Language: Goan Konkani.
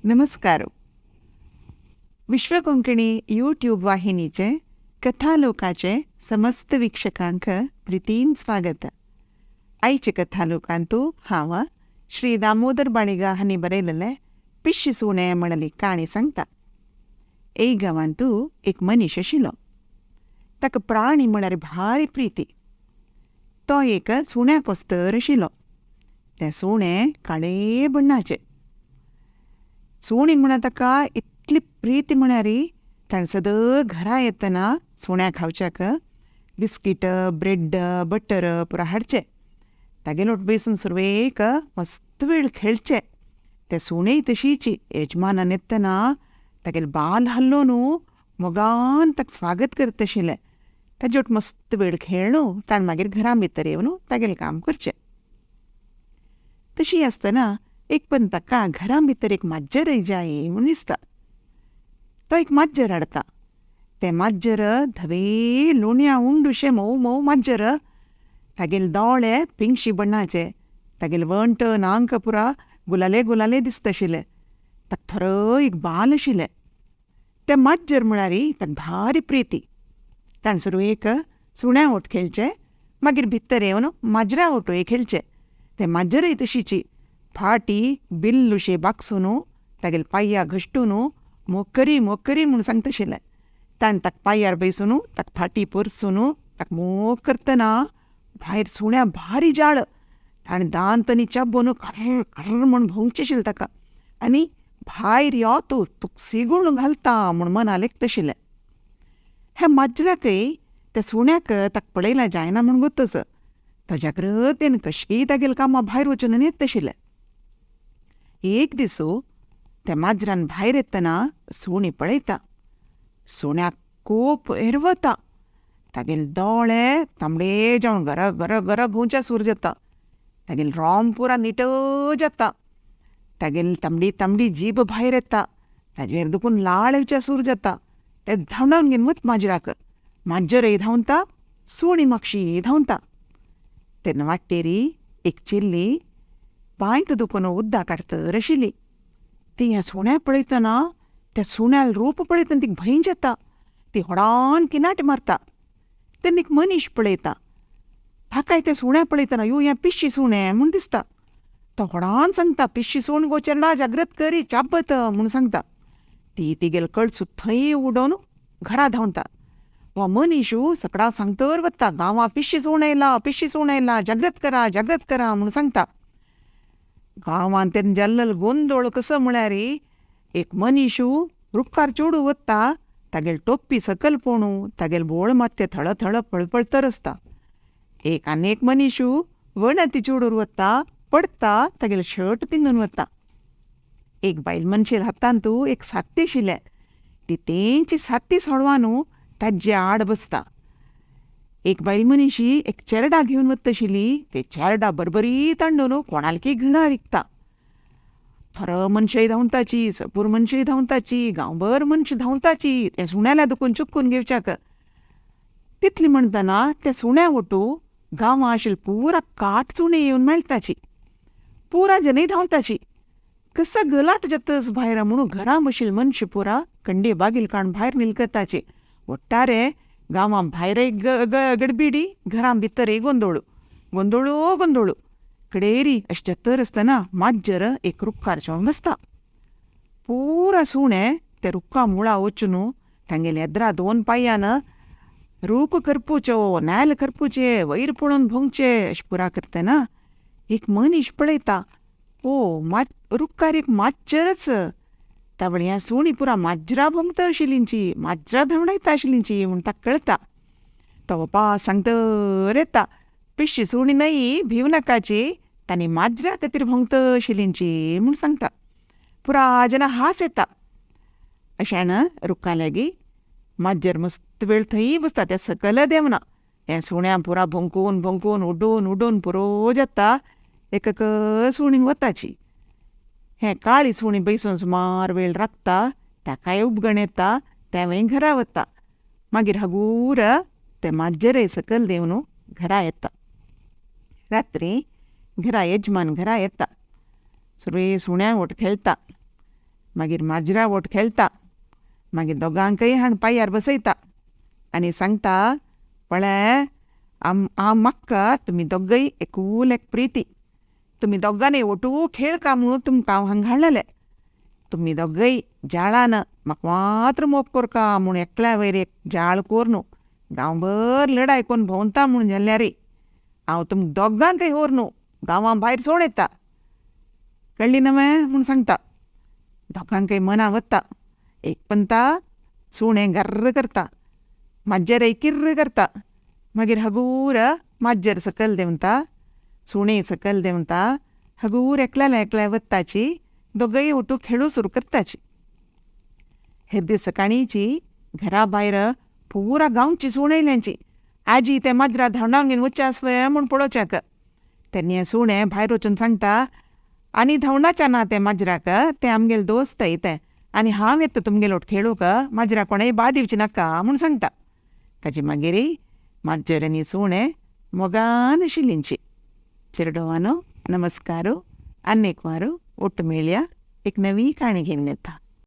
नमस्कार. विश्व कोंकणी यूट्यूब वाहिनीचे कथालोकाचे समस्त वीक्षकांक प्रितीन स्वागत. आयचे कथालोकांतू हांव श्री दामोदर बाणिगा हांणी बरयलेले पिश्शी सुणे म्हणली काणी सांगता. एक गांवांतू एक मनीस आशिल्लो. ताका प्राणी म्हळ्यार भारी प्रिती. तो एक सुण्या पोस्तर आशिल्लो. तें सुणें काळे बण्णाचें. सुणी म्हणा ताका इतली प्रिती म्हळ्यार ताणें सदां घरा येतना सुण्या खावच्याक बिस्कीट, ब्रेड, बटर पुरा हाडचें. तागेलो बेसून सुरवेक मस्त वेळ खेळचें. तें सुणेंय तशीच येजमानान येतना तागेलें बाल हाल्लो न्हू मोगान ताका स्वागत करता आशिल्लें. ताजे वट मस्त वेळ खेळ्ळो ताणें मागीर घरा भितर येवन तागेलें काम करचें. तशी आसतना एक पण ताका घरा भितर एक माजर जाय म्हूण दिसता. तो एक माजर हाडटा. तें माजर धवे लोणया उंडूशें मोव मोव माजर. तागेले दोळे पिंगशी बण्णाचे. तागेले वंट नांक पुरा गुलाले गुलाले दिसता आशिल्ले. ताका थोरो एक बाल आशिल्लें. तें माजर म्हळ्यार ताका भारी प्रिती. ताणें सुरवेक सुण्या वट खेळचें, मागीर भितर येवन माजरा वटूय खेळचें. तें माजरय तशीची फाटी बिल्लुशें बागसून तागेले पांया घश्टून मोकरी मोकरी म्हूण सांगता आशिल्लें. ताणें ताका पांयार बैसून ताका फाटी परसून ताका मोग करतना भायर सुण्या भारी जाळ. ताणें दांत आनी चाबून खर्र खर्र म्हूण भोंवचें आशिल्लें ताका आनी भायर यो तूं, तुका सिगूण घालता म्हूण मना लेखता आशिल्लें. ह्या माजराकय त्या सुण्याक ताका पळयल्यार जायना म्हूण गोतच. तो जागृतेन कशेंय तागेल्या कामां भायर वचून येता आशिल्लें. एक दीस त्या माजरान भायर येतना सुणी पळयता. सुण्याक कोप एरवता. तागेले दोळे तांबडे जावन गर गर गर घुंवच्या सूर जाता. तागेले रोम पुरा निटो जाता. तागेली तांबडी तांबडी जीब भायर येता. ताजेर दुखून लाळ येवच्या सूर जाता. तें धांवडावन घेवन वता माजराक. माजरय धांवता, सुणी मागशी धांवता. तेन्ना वाटेरी एक चिल्ली बांयत दुखून उदक काडतर आशिल्ली. ती ह्या सुण्या पळयतना त्या सुण्याल रूप पळयतना तिका भंय जाता. ती व्हडान किनाट मारता. तेन्ना एक मनीस पळयता. ताकाय त्या सुण्या पळयतना यो हें पिश्शी सुणें म्हूण दिसता. तो व्हडान सांगता, पिश्शी सूण गो चेडा, जागृत करी चाबत म्हूण सांगता. ती तिगेलो कळसू थंय उडोवन घरा धांवता. हो मनीशू सकडां सांगतर वता, गांवां पिश्शी सूण येयला, पिश्शी सूण येयला, जागृत करा, जागृत करा म्हूण सांगता. गांवांत तेन्ना जाल्लो गोंदोळ कसो म्हळ्यार एक मनीशू रुखार चोडूं वता. तागेली टोपी सकयल पोणू तागेले बोळ मात्शें थळ थळ पळपळतर आसता. एक आनी एक मनीशू वणती चोडून वता, पडता, तागेलें शर्ट पिंदून वता. एक बायल मनशेल हातांतू एक सात्ती आशिल्लें. ती तेंची सात्ती सोडवानू ताजे आड बसता. एक बायल मनीशी एक चेरडा घेवन वता आशिल्ली. ते चेरडा बरबरीत हाडून कोणालकी घिणा विकता. थोरो मनशांय धांवताची, सपूर मनशांय धांवताची, गांवभर मनशां धांवताची त्या सुण्याल्या दुखून चुकून घेवच्याक. तितली म्हणटना त्या सुण्या वटू गांवां आशिल्ले पुरा काट सुणें येवन मेळटाची. पुरा जनय धांवताची. कसो गलाट जातच भायर म्हणून घरा बशिल्ले मनशां पुरा कंडे बागील काडून भायर निलकताची. ओट्टारे गांवां भायरय गडबिडी, घरां भितरय गोंदोळू गोंदोळू गोंदोळू. कडेरी अशें जातर आसतना माजर एक रुखार चोवन बसता. पुरा सुणें त्या रुखा मुळा वचून तांगेले येद्रा दोन पांयान रूख करपुचो, नाल्ल करपुचे, वयर पळोवन भोंवचे अशें पुरा करतना एक मनीस पळयता. ओ रुखार एक माजरच. तावळ ह्या सुणी पुरा माजरा भोंवता आशिल्लींची, माजरा धांवडायता आशिल्लींची म्हूण ताका कळटा. तो वपा सांगतर येता, पिश्शी सुणी न्हय, भिव नाकाची, तांणी माजरा खातीर भोंवता आशिल्लींची म्हूण सांगता. पुरा जाणां हांस येता. अशान रुखा लागीं माजर मस्त वेळ थंय बसता. तें सकल देंवना. हें सुण्या पुरा भोंकून भोंकून उडून उडून पुरो जाता. एक सुणी वताची. हें काळी सुणी बैसून सुमार वेळ राखता. ताकाय उबगण येता. तेंवूय घरा वता. मागीर हगूर तें माजरय सकयल देंवन घरा येता. रात्री घरा येजमान घरा येता. सुरवे सुण्या वट खेळटा. मागीर माजरा वट खेळटा. मागीर दोगांकय हाण पांयार बसयता आनी सांगता, पळय आम हांव म्हाका तुमी दोगय एकूल एक प्रिती. तुमी दोगांनी ओटू खेळ का म्हणून तुमकां हांव हांगा हाडलेलें. तुमी दोगय जाळान म्हाका मात्र मोग कोरका म्हूण एकल्या वयर एक जाळ कोरनू गांवभर लडाय कोन्न भोंवता म्हूण जाल्यार हांव तुमकां दोगांकय व्हरनू गांवा भायर सोड येता. कळ्ळी नवें म्हूण सांगता. दोगांकय मना वता. एक पंता सुणें गर्र करता, माजरय किर्र करता. मागीर हगूर माजर सकयल देंवता, सुणें सकयल देंवता. हगूर एकल्याल्या एकल्या वताची दोगय ओटू खेळू सुरू करताची. हेर दीस सकाळींची घरा भायर पुरा गांवची सुणें येयल्यांची. आजी तें माजरा धांवडावन घेवन वचचें आसलें म्हूण पळोवच्याक. तेन्ना सुणें भायर वचून सांगता, आनी धांवडाचें ना तें माजराक, तें आमगेलें दोस्त तें आनी हांव येता तुमगेलो खेळूंक, माजरा कोणेय बा दिवची नाका म्हूण सांगता. ताजे मागीर माजर आनी सुणें मोगान आशिल्लींची. चेरडुवांनो नमस्कार. आनी एक वार ओट्टू मेळया, एक नवी काणी घेवन येता.